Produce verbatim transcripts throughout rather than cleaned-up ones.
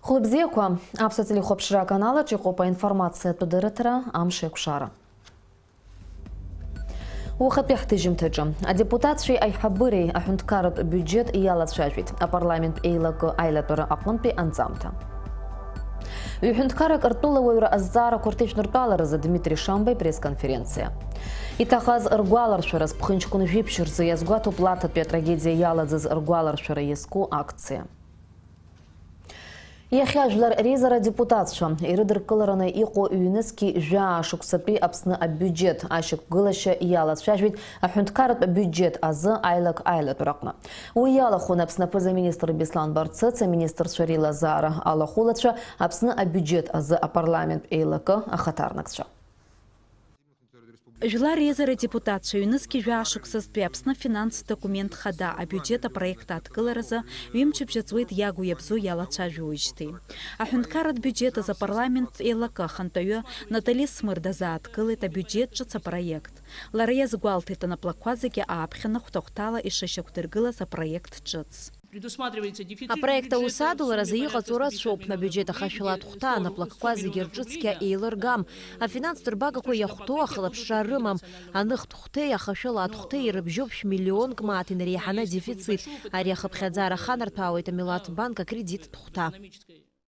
Хәлыбзиақәа, аԥсуа телехәаԥшра аканалаҿ иҟоуп аинформациатә дырраҭара Амш еиқәшара. Уахатәи ҳҭыжьымҭаҿы адепутатцәеи аиҳабыреи аҳәынҭқарратә биуџьет иалацәажәеит апарламент еилакы аилатәара аҟынтәи анҵамҭа. Ҩ-ҳәынҭқаррак ртәылауаҩра азҵаарақәа рҭышәныртәаларазы Дмитри Шамба ипресс-конференциа. Иҭахаз ргәаларшәараз ԥхынҷкәын жәиԥшь рзы иазгәаҭоуп Лаҭатәи атрагедиа иалаӡыз ргәаларшәара иазку акциа. Иахьа жәлар реизара адепутатцәа ирыдыркылараны иҟоу ҩнызқьи жәаа шықәсатәи Аԥсны абиуџьет ашьақәгылашьа иалацәажәеит аҳәынҭқарратә биуџьет азы аилак-аилатәараҟны. Уи иалахәын Аԥсны аԥыза-министр Беслан Барцыц, аминистрцәа реилазаара алахәылацәа, Аԥсны абиуџьет азы апарламент еилакы ахаҭарнакцәа. Жәлар реизара адепутатцәа ҩнызқьи жәаа шықәсазтәи Аԥсны афинанстә документ хада абиуџьет апроект адкыларазы ҩымчыбжьа ҵуеит иагу иабзоу иалацәажәоижьҭеи. Аҳәынҭқарратә биуџьет азы апарламент еилакы ахантәаҩы Натали Смыр дазааҭгылеит абиуџьет ҿыц апроект. Лара иазгәалҭеит анаплакқәа зегьы ааԥхьаны хәҭа-хәҭала ишышьақәдыргылаз апроект ҿыц. Апроект аус адуларазы иҟаҵоу рацәоуп, абиуџьет ахашәалатә хәҭа анаплакқәа зегьы рҿыцқьа еилыргам, афинанстә рбагақәа иахәҭоу ахылаԥшра рымам, аныхтә хәҭеи ахашәалатә хәҭеи ирыбжьоуп шә-миллионк мааҭ инареиҳаны адефицит, ари ахыԥхьаӡара аханарҭәаауеит амилаҭ банк акредиттә хәҭа.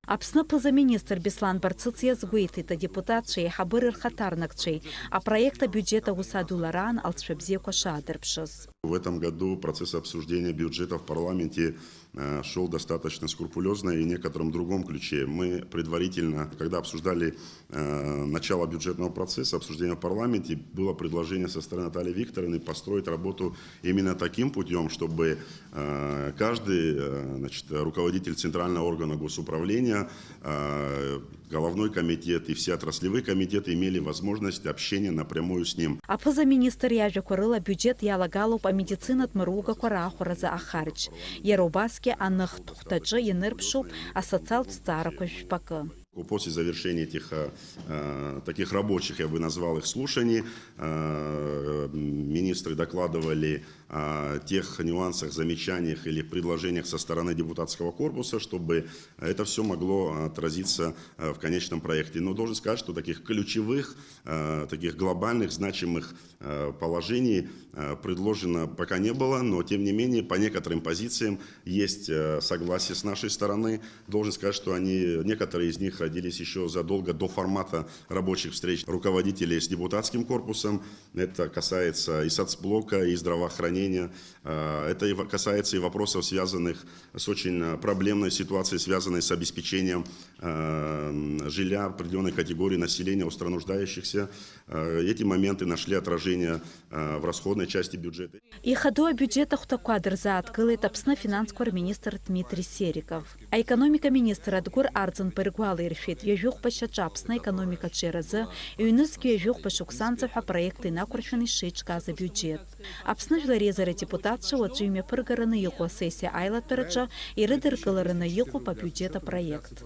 Аԥсны аԥыза-министр Беслан Барцыц иазгәеиҭеит адепутатцәеи аиҳабыреи рхаҭарнакцәеи апроект абиуџьет аус адулараан алҵшәа бзиақәа шаадырԥшыз. В этом году процесс обсуждения бюджета в парламенте, э, шёл достаточно скрупулёзно и в некотором другом ключе. Мы предварительно, когда обсуждали, э, начало бюджетного процесса, обсуждения в парламенте, было предложение со стороны Натальи Викторовны построить работу именно таким путём, чтобы, э, каждый, э, значит, руководитель центрального органа госуправления, э, головной комитет и все отраслевые комитеты имели возможность общения напрямую с ним. Аԥыза-министр иажәақәа рыла абиуџьет иалагалоуп амедицинатә мыругақәа раахәаразы ахарџь. Иара убасгьы аныхтә хәҭаҿы ианырԥшуп асоциалтә зҵаарақәа жәпакы. После завершения этих, э, э, таких рабочих, я бы назвал их, слушаний, э, министры докладывали о тех нюансах, замечаниях или предложениях со стороны депутатского корпуса, чтобы это всё могло отразиться, э, в конечном проекте. Но должен сказать, что таких ключевых, э, таких глобальных, значимых, э, положений, э, предложено пока не было, но тем не менее по некоторым позициям есть, э, согласие с нашей стороны. Должен сказать, что они, некоторые из них родились ещё задолго до формата рабочих встреч руководителей с депутатским корпусом. Это касается и соцблока, и здравоохранения. Э, это и во-, касается и вопросов, связанных с очень, э, проблемной ситуацией, связанной с обеспечением, э, жилья определённой категории населения, остро нуждающихся. Э, эти моменты нашли отражение, э, в расходной части бюджета. Ихадоу абиуџьет ахәҭақәа дырзааҭгылеит Аԥсны афинансқәа рминистр Дмитри Сериков. Аекономика министр Адгәыр Арӡынба ргәалаиршәеит, ҩажәихәба шьаҿа Аԥсны аекономика аҿиаразы ҩнызқь ҩажәихәба шықәсанӡа ҳәа апроект инақәыршәаны ишеиҿкааз абиуџьет. Аԥсны Жәлар Реизара адепутатцәа уаҵәы имҩаԥыргараны иҟоу асессиа аилатәараҿы ирыдыркылараны иҟоуп абиуџьет апроект.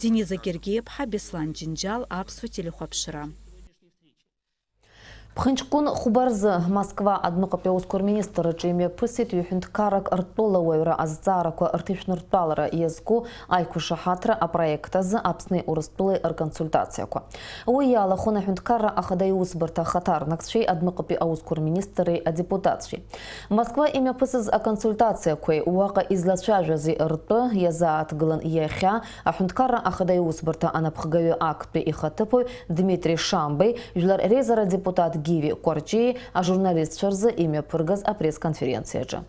Дениза Гергиеԥҳа, Беслан Џьынџьал, Аԥсуа телехәаԥшра. Ԥхынҷкәын хәба рзы Москва адәныҟатәи аусқәа рминистрраҿы имҩаԥысит ҩ-ҳәынҭқаррак ртәылауаҩра азҵаарақәа рҭышәныртәалара иазку аиқәышаҳаҭра апроект азы Аԥсни Урыстәылеи рконсультациақәа. Уи иалахәын аҳәынҭқарра ахада иусбарҭа ахаҭарнакцәеи адәныҟатәи аусқәа рминистрреи адепутатцәеи. Москва имҩаԥысыз аконсультациақәеи уаҟа излацәажәази ртәы иазааҭгылан иахьа аҳәынҭқарра ахада иусбарҭа анапхгаҩы актәи ихаҭыԥуаҩ Дмитри Шамбеи, Жәлар Реизара адепутат Гиви Кәарҷиеи ажурналистцәа рзы имҩаԥыргаз апресс-конференциаҿы.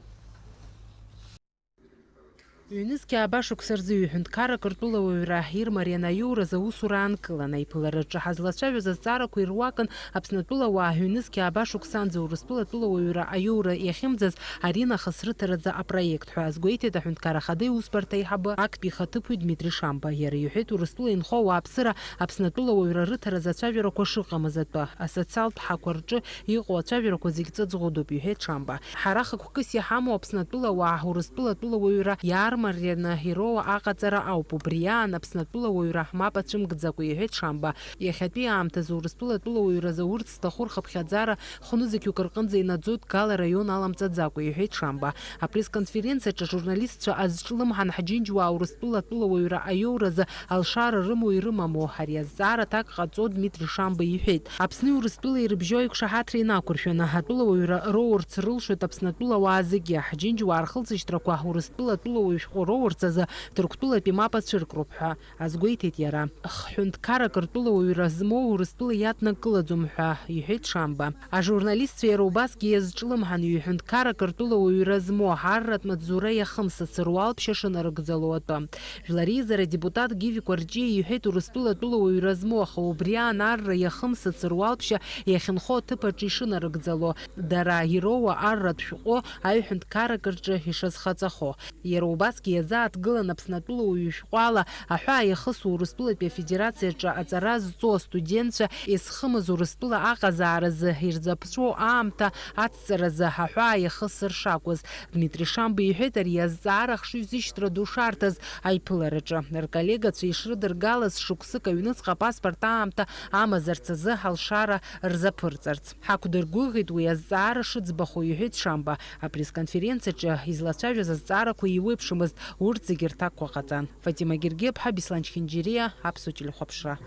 Ҩнызқь ааба шықәса рзы ҩ-ҳәынҭқаррак ртәылауаҩра ирмарианы аиуразы аусура аанкылан, аиԥылараҿы ҳазлацәажәоз азҵаарақәа ируакын Аԥснатәылауаа ҩнызқь ааба шықәсанӡа Урыстәыла атәылауаҩра аиура иахьымӡаз аринахыс рыҭаразы апроект ҳәа азгәеиҭеит аҳәынҭқар ахада иусбарҭа аиҳабы актәи ихаҭыԥуаҩ Дмитри Шамба. Иара иҳәеит, Урыстәыла инхо ауааԥсыра Аԥснатәылауаҩра рыҭаразы ацәажәарақәа шыҟамыз атәы, асоциалтә ҳақәа рҿы иҟоу ацәажәарақәа зегь ҵыҵӷәадоуп, иҳәеит Шамба. Ҳара хықәкыс иҳамоу Аԥснатәылауаа Урыстәыла атәылауаҩра иаар- Мариана Ироуа аҟаҵара ауп. Убри аан Аԥснатәыла уаҩра мап ацәымгӡакәа, иҳәеит Шамба. Иахьатәи аамҭазы Урыстәыла атәылауаҩразы урҭ зҭаху рхыԥхьаӡара хәнызқьҩык рҟынӡа инаӡоит, Гала раион аламҵаӡакәа, иҳәеит Шамба. Апресс-конференциаҿы ажурналистцәа азҿлымҳан, ҳџьынџьуаа Урыстәыла атәылауаҩра аиоуразы алшара рымоу ирымаму, ари азҵаара аҭак ҟаҵо Дмитри Шамба иҳәеит. Аԥсни Урыстәылеи ирыбжьоу аиқәшаҳаҭра инақәыршәаны, атәылауаҩра роурц рылшоит Аԥснатәылауаа зегьы. Ҳџьынџьуаа рхылҵышьҭрақәа Урыстәыла атәылауаҩ шәҟәы роурц азы Ҭырқәтәылатәи мап ацәыркроуп ҳәа азгәеиҭеит иара. Х-ҳәынҭқаррак ртәылауаҩра змоу Урыстәыла иаднакылаӡом ҳәа иҳәеит Шамба. Ажурналистцәа иара убасгьы иазҿлымҳан, ҩ-ҳәынҭқаррак ртәылауаҩра змоу арратә маҵзура иахымсыц руалԥшьа шынарыгӡало атәы. Жәлар реизара адепутат Гиви Кәарҷиа иҳәеит, Урыстәыла атәылауаҩра змоу, аха убри аан арра иахымсыц руалԥшьа иахьынхо аҭыԥ аҿы ишынарыгӡало, дара ироуа арратә шәҟәы аҩ-ҳәынҭқаррак рҿы ишазхаҵахо. Иара убасгьы иазааҭгылан Аԥснатәыла уаҩы шәҟәала аҳәаа иахысу Урыстәылатәи Афедерациаҿы аҵара зҵо астудентцәа изхымыз Урыстәыла аҟазааразы ирзаԥҵәоу аамҭа ацҵаразы аҳәаа иахысыр шакәыз. Дмитри Шамба иҳәеит, ари азҵаара ахшыҩзышьҭра ду шарҭаз аиԥылараҿы рколлегацәа ишрыдыргалаз, шықәсык аҩныҵҟа апаспорт аамҭа амазарц азы алшара рзаԥырҵарц. Ҳақәдыргәыӷит уи азҵаара шыӡбахо, иҳәеит Шамба. Апресс-конференциаҿы излацәажәаз азҵаарақәа еиуеиԥшымызт, урҭ зегьы рҭакқәа ҟаҵан. Фатима Гергиаԥҳа, Беслан Чхинџьириа, Аԥсуа телехәаԥшра.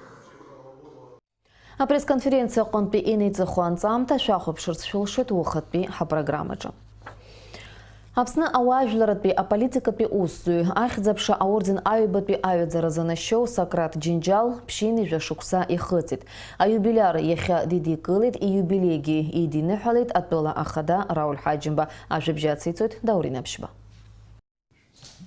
Апресс-конференциа аҟынтәи инеиҵыху анҵамҭа шәахәаԥшырц шәылшоит ухатәи ҳапрограммаҿы. Аԥсны ауаажәларратәи аполитикатәи усзуҩ, Ахьӡ-аԥша аорден аҩбатәи аҩаӡара занашьоу Сократ Џьынџьал ԥшьынҩажәа шықәса ихыҵит. Аиубилиар иахьа дидикылеит, ииубилеигьы еидиныҳәалеит атәыла ахада Рауль Ҳаџьымба. Ажәабжь ациҵоит Даур Инаԥшьба.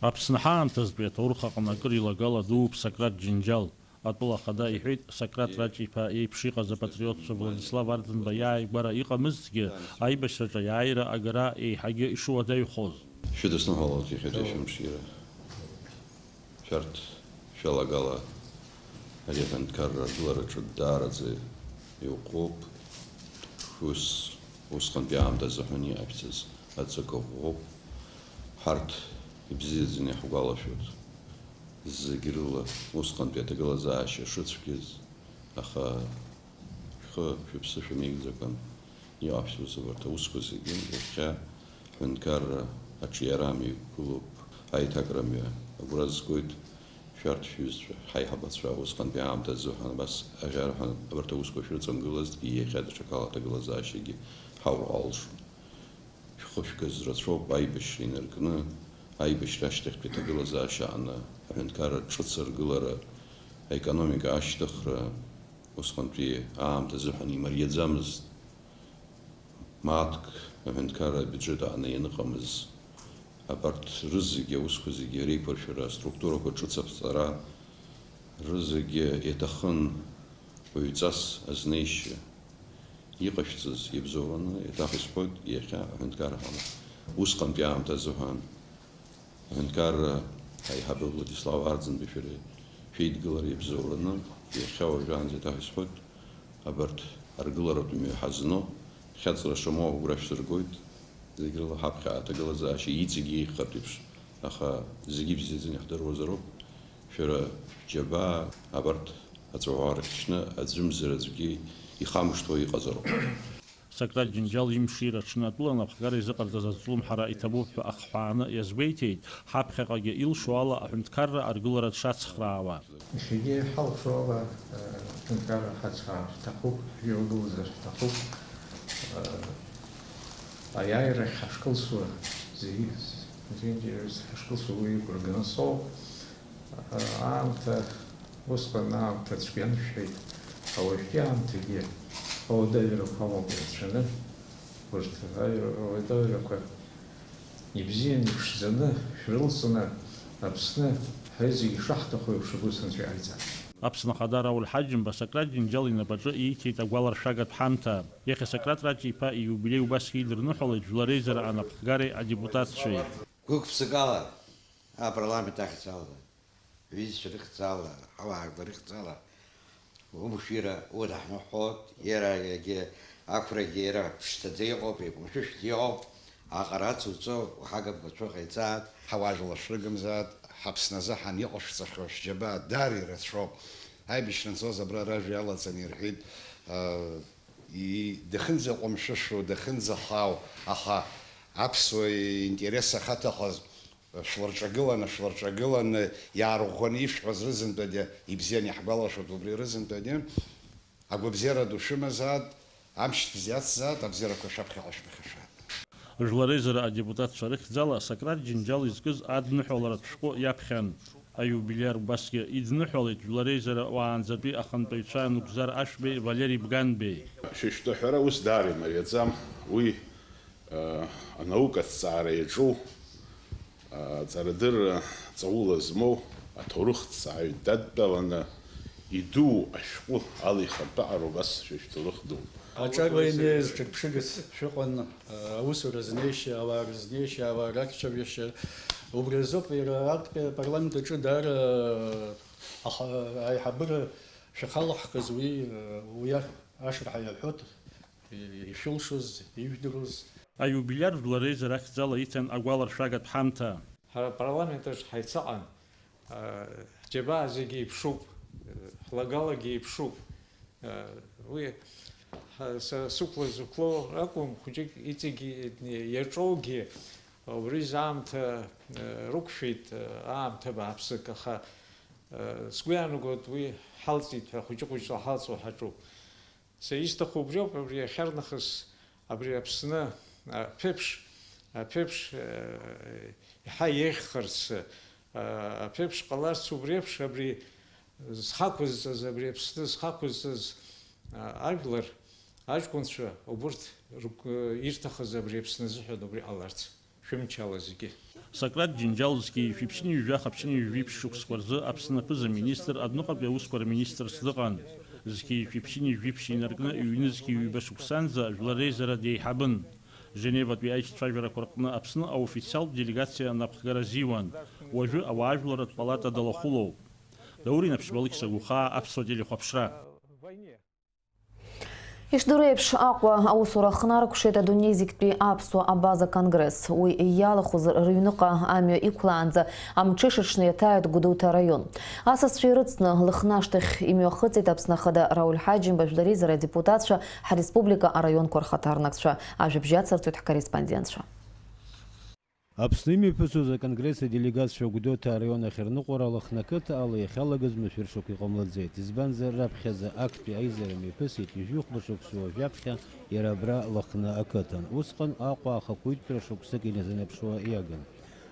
Аԥсны ҳаамҭазтәи аҭоурых аҟны акыр илагала дууп Сократ Џьынџьал. Атәыла ахада иҳәеит, Сократ Раҷ-иԥа иеиԥш иҟаз апатриотцәа Владислав Арӡынба иааигәара иҟамызҭгьы, аибашьраҿы аиааира агара еиҳагьы ишуадаҩхоз. Шәыдысныҳәалоит иахьатәи шәымшира. Шәарҭ шәалагала ари аҳәынҭқарра аргылараҿы даараӡа иӷәӷәоуп. Шәус усҟантәи аамҭа азыҳәан иаашәҵаз аҵакы ӷәӷәоуп. Ҳарҭ ибзиаӡаны иаҳгәалашәоит зегь рыла усҟантәи аҭагылазаашьа шыцәгьаз, аха шәхы-шәыԥсы шәамеигӡакәан иҟашәҵоз абарҭ аусқәа зегьы. Иахьа ҳҳәынҭқарра аҿиара амҩа иқәгылоуп, аиҭакра амҩа. Агәра згоит шәарҭ шәҩызцәа, ҳаиҳабацәа, усҟантәи аамҭа азыҳәан абас аӷьараҳәа абарҭ аусқәа шәрыҵамгылазҭгьы, иахьа даҽакала аҭагылазаашьагьы ҳаур алшон. Шәхы шәгаз рацәоуп аибашьра инаркны, аибашьра ашьҭахьтәи аҭагылазаашьа аҟны аҳәынҭқарра ҿыц аргылара, аекономика ашьҭыхра, усҟантәи аамҭа азыҳәан имариаӡамызт. Мааҭк аҳәынҭқарра абиуџьет аҟны ианыҟамыз, абарҭ рызегьы аусқәа зегьы реиқәыршәара, аструктурақәа ҿыц аԥҵара, рызегьы иаҭахын уаҩҵас азнеишьа. Иҟашәҵаз иабзоураны, еиҭах исҳәоит, иахьа аҳәынҭқарра ҳамоуп. Усҟантәи аамҭа азыҳәан аҳәынҭқарра аиҳабы Владислав Арӡынбеи шәареи шәеидгылара иабзоураны, иахьа уажәраанӡа еиҭах исҳәоит, абарҭ аргыларатә мҩа ҳазну, хьаҵра шамоу агәра шәсыргоит, зегь рыла ҳаԥхьа аҭагылазаашьа иҵегьы еиӷьхартә еиԥш, аха зегьы ибзиаӡаны иаҳдыруазароуп, шәара џьабаа абарҭ аҵәаӷәа рыхьчны аӡәымзар аӡәгьы ихамышҭуа иҟазароуп. Сократ Џьынџьал имшира аҽны атәыла анапхгара изыҟарҵаз азҿлымҳара иҭабуп ҳәа ахҳәааны иазгәеиҭеит, ҳаԥхьаҟагьы илшо ала аҳәынҭқарра аргылара дшацхраауа. Иахьагьы ҳалшо ала, э, аҳәынҭқарра ҳацхраар шәҭахуп, ҳҩагылазар шәҭахуп. Э, аиааирахь ҳашкылсуа зегьы, зегьы ҳашкылсуа уи игәра ганы соуп. Аамҭа, усҟан аамҭа цәгьан шәҳәеит. Ауаҩтәи аамҭагьы ауадаҩрақәа амоуп ирацәаны. Урҭ аҩра-, ауадаҩрақәа ибзианы, иԥшӡаны шәрылҵны, Аԥсны ҳаҩызагьы ишаҳҭаху еиԥш агәы сынцәа иҟаиҵап. Аԥсны Ахада Рауль Ҳаџьымба Сократ Џьынџьал инапаҿы ииҭеит агәаларшәагатә ҳамҭа. Иахьа Сократ Раҷ-иԥа ииубилеи убасгьы идырныҳәалеит Жәлар Реизара анапхгареи адепутатцәеи. Гәык-ԥсыкала апарламент ахьӡала, ҩызцәа рыхьӡала, ҳауаажәлар рыхьӡала, умшира удаҳныҳәоит, иара иагьы ақәрагьы иара ԥшӡаӡа иҟоуп, еиқәымшәышәӡа иҟоуп, Аҟара ацуҵо ҳагабгацәа ҟаиҵааит, ҳауаажәлар шрыгымзааит, ҳаԥсназы ҳаниҟашәҵахьоу шәџьабаа даара ирацәоуп. Аибашьра анцоз абра ражәа иалаҵаны ирҳәеит, э, и-, дахынӡаҟәымшәышәу, дахынӡахаау, аха аԥсуа интерес ахаҭахаз, шәларҿагыланы, шәларҿагыланы, иаарӷәӷәаны ишәҳәаз рызынтәагьы ибзианы иаҳгәалашәоит, убри рызынтәагьы агәабзиара ду шәымазаат, амч бзиацзаат, абзиарақәа шәаԥхьаҟа шәԥыхьашәааит. Жәлар реизара адепутатцәа рыхьӡала Сократ Џьынџьал изкыз адныҳәаларатә шәҟәы иаԥхьан. Аиубилиар убасгьы идныҳәалеит Жәлар реизара уаанӡатәи ахантәаҩцәа Нугзар Ашәбеи Валери Бганбеи. Шәышәҭаҳәара ус даара имариаӡам. Уи, э, анаука аҭҵаара иаҿу, э, аҵарадырра ҵаула змоу аҭоурыхҭҵааҩ дадтәаланы идуу ашәҟәы ала ихантәаҟароуп ас шәышәҭоурых ду. Аҿар инеиз ҿырԥшыгас шәыҟан, аусура знеишьа, ауаа рызнеишьа, ауаа рақәцәажәашьа. Убри азоуп иара актәи апарламент аҿы даара аха-, аиҳабыра шәахьалаҳхыз уи, уи ашырҳәа иаҳәоит, ишәылшоз, ижәдыруаз. Аиубилиар Жәлар реизара ахьӡала иҭан агәаларшәагатә ҳамҭа. Ҳара апарламент аҿы ҳаицаҟан, ҳџьабаа зегьы еиԥшуп, ҳлагалагьы еиԥшуп. Уи ҳа-, са сықәла зықәлоу акәым, хәыҷык иҵегьы иаҿоугьы убри аамҭа рықәшәеит, аамҭа бааԥсык, аха сгәы иаанагоит, уи ҳалҵит ҳәа, хәыҷы-хәыҷла ҳалҵуа ҳаҿуп. Са исҭаху убриоуп, абри иахьарнахыс абри Аԥсны аԥеиԥш, аԥеиԥш, э, иаҳа еиӷьхарц, э, аԥеиԥш ҟаларц убри еиԥш, абри зхақәызҵаз, абри Аԥсны зхақәызҵаз, э, ажәлар, аҷкәынцәа, убурҭ ргәы ирҭахыз абри Аԥсны азыҳәан убри ҟаларц. Шәымчала зегьы. Сократ Џьынџьал зқьи жәшәи ԥшьынҩажәи жәаха ԥшьынҩажәи жәиԥшь шықәсқәа рзы Аԥсны аԥыза-министр, адәныҟатәи аусқәа рминистрс дыҟан. Зқьи жәшәи ԥшьынҩажәи жәиԥшь инаркны ҩнызқьи ҩба шықәсанӡа Жәлар реизара деиҳабын. Женеватәи аицәажәарақәа рҟны Аԥсны аофициалтә делегациа анапхгара азиуан. Уажәы ауаажәларратә палата далахәылоуп. Даур Инаԥшьба, Алықьса Гәыхаа, Аԥсуа телехәаԥшра. Ишдыру еиԥш, Аҟәа аусура ахнаркәшеит адунеи зегьтәи аԥсуа абаза конгресс. Уи иалахәыз рыҩныҟа амҩа иқәлаанӡа амҽеишаҽны иаҭааит Гәдоуҭа араион. Асасцәа ирыцны Лыхны ашҭахь имҩахыҵит Аԥсны Ахада Рауль Ҳаџьымба, Жәлар реизара адепутатцәа, ҳреспублика араионқәа рхаҭарнакцәа. Ажәабжь ацырҵоит ҳкорреспондентцәа. Аԥсны имҩаԥысуаз аконгресс аделегатцәа Гәдоуҭа араион ахь рныҟәара Лыхны ақыҭа ала иахьалагаз машәыр шықәса иҟамлаӡеит, избанзар, раԥхьаӡа актәи аизара мҩаԥысит ҩажәихәба шықәса уажәаԥхьа иара абра Лыхны ақыҭан. Усҟан Аҟәа ахақәиҭтәра шықәсык иназынаԥшуа иагын.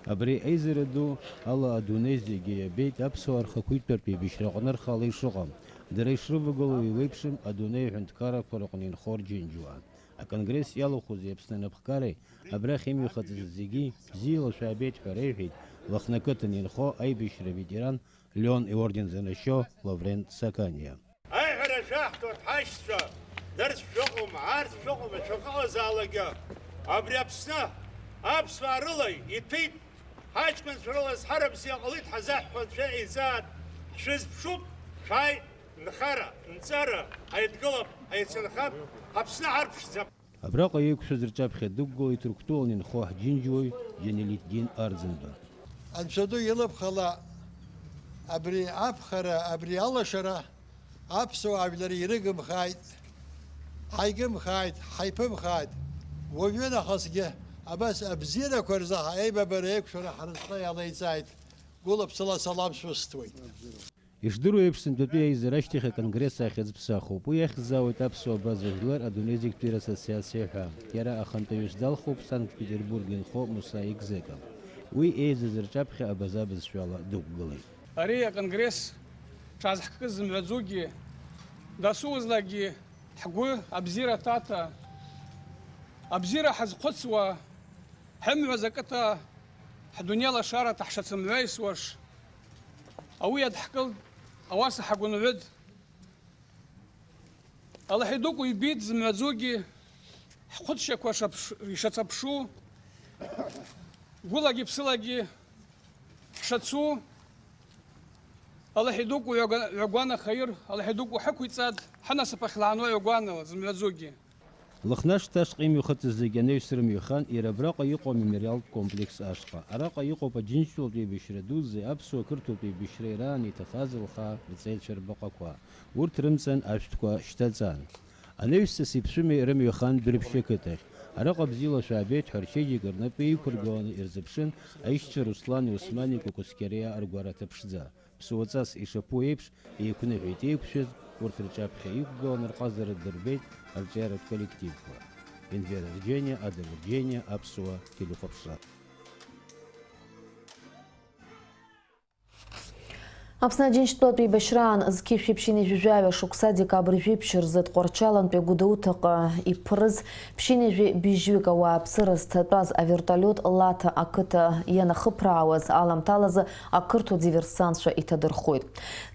Абри аизара ду ала адунеи зегьы иабеит аԥсуаа рхақәиҭтәратә еибашьраҟны рхала ишыҟам. Дара ишрывагылоу еиуеиԥшым адунеи аҳәынҭқаррақәа рыҟны инхо рџьынџьуаа. Аконгресс иалахәыз Аԥсны анапхгареи абрахь имҩахыҵыз зегьы бзиала шәаабеит ҳәа реиҳәеит Лыхны ақыҭан инхо аибашьра аветеран Леон иорден занашьо Лаврент Саканиа. Аиҳәара шәаҳҭоит, ҳашьцәа, нырцә шәыҟоума, аарцә шәыҟоума, шәахьыҟазаалакгьы, абри Аԥсны аԥсуаа рыла иҭәит, ҳаҷкәынцәа рыла зҳара бзиа ҟалеит ҳазаҳҳәо Анцәа еизааит, ҳшәызԥшуп, шәааи, нхара, нҵара, ҳаидгылап, ҳаицынхап, Аԥсны ҳарԥшӡап. Абраҟа еиқәшәаз рҿаԥхьа дықәгылеит Ҭырқәтәылан инхо ҳџьынџьуаҩ Џьанелиҭдин Арӡынба. Анцәа ду илыԥхала абри аԥхара, абри алашара аԥсуаа жәлар ирыгымхааит, ҳаигымхааит, ҳаиԥымхааит. Уажәы нахысгьы абас абзиарақәа рзы ҳаибабара еиқәшәара ҳразҟы иалеиҵааит. Гәыла-ԥсыла салам шәысҭоит. Ишдыру еиԥш, сынтәатәи аизара ашьҭахь аконгресс ахьӡ ԥсахуп. Уи иахьӡаауеит Аԥсуа Абаза Жәлар адунеи зегьтәи рассоциациа ҳәа. Иара ахантәаҩыс далхуп Санкт-Петербург инхо Муса Егзека. Уи еизаз рҿаԥхьа абаза бызшәала дықәгылеит. Ари аконгресс ҽазҳккыз зымҩаӡогьы, дасу узлакгьы ҳгәы абзиара ҭаҭа, абзиара ҳазхәыцуа, ҳымҩа закыҭа, ҳдунеи лашарада ҳшацымҩаисуаш, ауи адҳкылт, ауаса ҳагәынҳәыт. Аллаҳи дуку ибит зымҩаӡогьы, ҳхәыцшьақәа шаԥш-, ишацаԥшу, гәылагьы ԥсылагьы ҳшацу, Аллаҳи дуку ҩага-, ҩагәана хаир, Аллаҳи дуку ҳақәиҵат, ҳанасыԥ ахьлаануа ҩагәанала зымҩаӡогьы. Лыхнашҭа ашҟа имҩахыҵыз зегьы анаҩс рымҩахан, иара абраҟа иҟоу амемориалтә комплекс ашҟа. Араҟа иҟоуп Аџьынџьтәылатә еибашьра дуӡӡеи аԥсуа-қырҭуатә еибашьреи раан иҭахаз лхаа рҵеицәа рбаҟақәа. Урҭ рымҵан ашәҭқәа шьҭаҵан. Анаҩс Сасиԥшәымеи рымҩахан Дәрыԥшь ақыҭахь. Араҟа бзиала шәаабеит ҳәа рчеиџьыка рнапы еиқәыргыланы ирзыԥшын аишьцәа Руслани Османи Кәакәасқьариа ргәараҭа ԥшӡа. Ԥсуаҵас ишаԥу еиԥш, еиқәныҳәеит еиқәшәаз, урҭ рҿаԥхьа иқәгыланы рҟазара дырбеит арҿиаратә коллективқәа. Енвер Арџьениа, Адам Арџьениа, Аԥсуа телехәаԥшра. Аԥсны Аџьынџьтәылатә еибашьраан зқьышәи ԥшьынҩажәи жәаҩа шықәса декабрь жәиԥшь рзы Тҟәарчалантәи Гәдоуҭаҟа иԥрыз ԥшьынҩажәи быжьҩык ауааԥсыра зҭатәаз авертолиот Лаҭа ақыҭа ианахыԥраауаз аламҭалазы ақырҭуа диверсантцәа иҭадырхоит.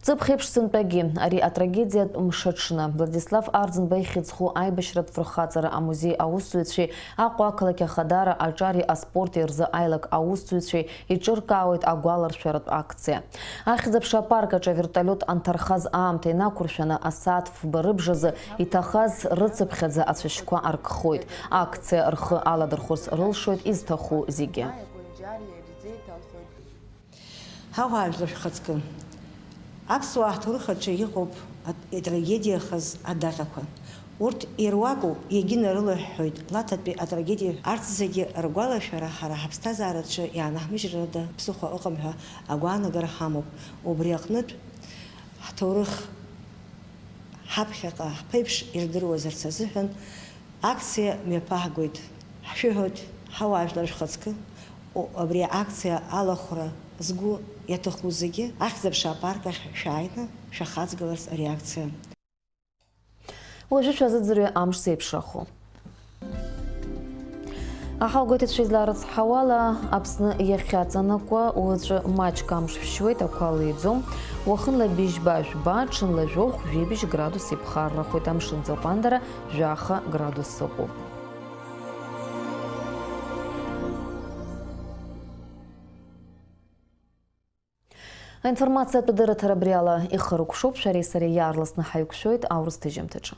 Ҵыԥх еиԥш сынтәагьы ари атрагедиатә мшаҽны Владислав Арӡынба ихьӡ зху аибашьратә фырхаҵара амузеи аусзуҩцәеи Аҟәа ақалақь Ахадара аҿари аспорти рзы аилак аусзуҩцәеи еиҿыркаауеит агәаларшәаратә акциа. Ахьӡ-аԥша апарк аҿы авертолиот анҭархаз аамҭа инақәыршәаны асааҭ фба рыбжазы иҭахаз рыцыԥхьаӡа ацәашьқәа аркхоит. Акциа рхы аладырхәырц рылшоит изҭаху зегьы. Ҳауаажәлар шәхаҵкы. Аԥсуаа ҳҭоурых аҿы иҟоуп атрагедиахаз адаҟьақәа. Урҭ ируакуп, иагьынарылыҳәҳәоит Лаҭатәи атрагедиа. Арҭ зегьы ргәалашәара ҳара ҳаԥсҭазаараҿы иаанаҳмыжьрада ԥсыхәа ыҟам ҳәа агәаанагара ҳамоуп. Убри аҟнытә, ҳҭоурых ҳаԥхьаҟа ҳԥеиԥш ирдыруазарц азыҳәан акциа мҩаԥаҳгоит. Ҳшәыҳәоит, ҳауаажәлар шәхаҵкы, у-, абри акциа алахәра згәы иаҭаху зегьы, ахьӡ-аԥша апарк ахь шәааины шәахаҵгыларц ари акциа. Уажәы шәазыӡырҩы амш зеиԥшрахо. Аҳауагәеиҭацәа изларыцҳауала, Аԥсны иахьаҵанакуа уаҵәы маҷк амш шәшьуеит, ақәа леиӡом. Уахынла быжьба жәба, ҽынла жәохә, жәибжь градус иԥхаррахоит, амшын ӡаҟәандара жәаха градус ыҟоуп. Аинформациатә дырраҭара абри ала ихыркәшоуп, шәареи сареи иаарласны ҳаиқәшәоит аурыс ҭыжьымҭаҿы.